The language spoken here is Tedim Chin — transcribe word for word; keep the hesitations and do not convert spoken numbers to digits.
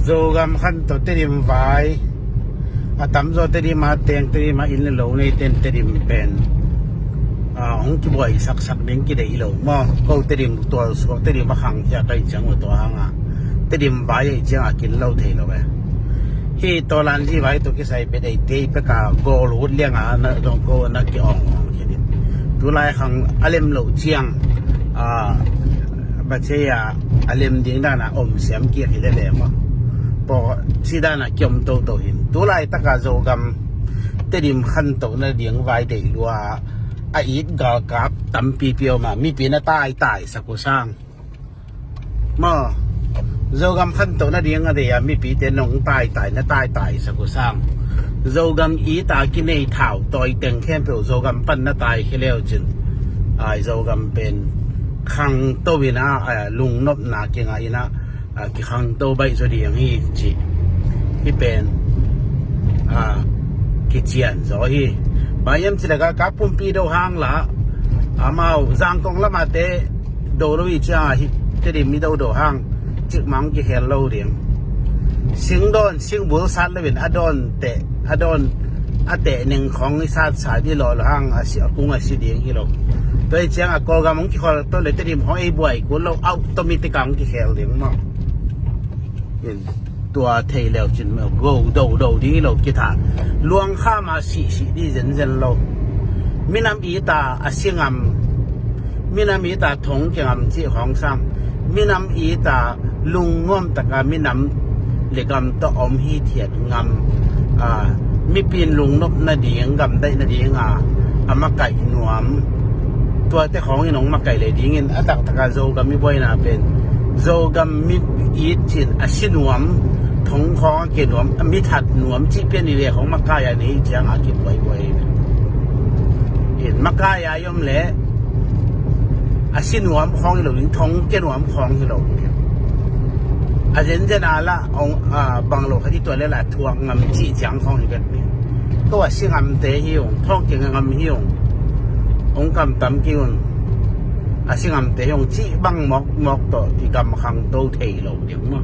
Zogam khanto Tedim vai a tamzaw Tedim a teng, Tedim a inn le lo nei ten Tedim pen hong kibuai saksak ding kideih lo maw? Ko Tedim tualsuak, Tedim a khangkhia kai ciang uh tua hanga Tedim vai ei cianga kin lo thei lo e. Hi tawlanzi vai tawh kisai bedeih tei peka gawlhut lianga na dong ko na ki-awng awng kidin. Tulai khang a lem loh ciang a baceia a lem ding dana om siam kiak hi lele maw? Paw si dana kiom toto hin. Tulai taka Zogam Tedim khantohna ding vai deih lua a it galkap tampipi om a mipi na taitai sak uh sang maw? Zogam khantohna ding a deih a mipite nong taitai na taitai sak uh sang. Zogam ita kinei thau tawi teng khempeuh Zogam pan na taikhia leu cin ai Zogam pen khangto ina lungnopna kingah ina kikhangto baih zaw ding hi ci. Hi pen kician zaw hi. Bang hiam cileh galkap pumpi do hang la amau Zangkong lamate do lo hi cianga hi Tedim mi do do hang cikmang kikhel lo ding. Singdawn singbul sat loin a dawn teh a dawn a teh neng khawng i sat sat i law lo hang a si a kung a si ding hi lo. Tua hi cianga Kawlgam hong kikhol to le Tedim khawng ei buai kul lo automatic a hong kikhel ding maw? Tua thei leu cin go do do ding hi lo kitha. Luangkham a sihsih dih zenzen lo. Minam ita a singam minam ita thong kingam cih khawng sang minam ita lungnuam taka minam le gam tawh om hithiat ngam. Mipi in lungnop nading gamdaih nadinga a makaih nuam. Tuate khawngin hong makaih le dingin a taktaka Zogam i buaina pen Zogam mi it cin a si nuam, thong khawng a ke nuam, a mithat nuam cih pian i le khawng makai a nei cianga kibuaibuai in makai a i om le a si nuam khawng hi lo ding, thong ke nuam khawng hi lo ding. A zenzen a la bang lo khat i tua le la thuak ngam cih ciang khawng hi bek ding. Ko a si ngamte hi ung, thong ke ngam hi ung, hong kamtam ki un. A si ngamte hi ung cih bang mawkmawk tawh i gam khangto thei lo ding maw?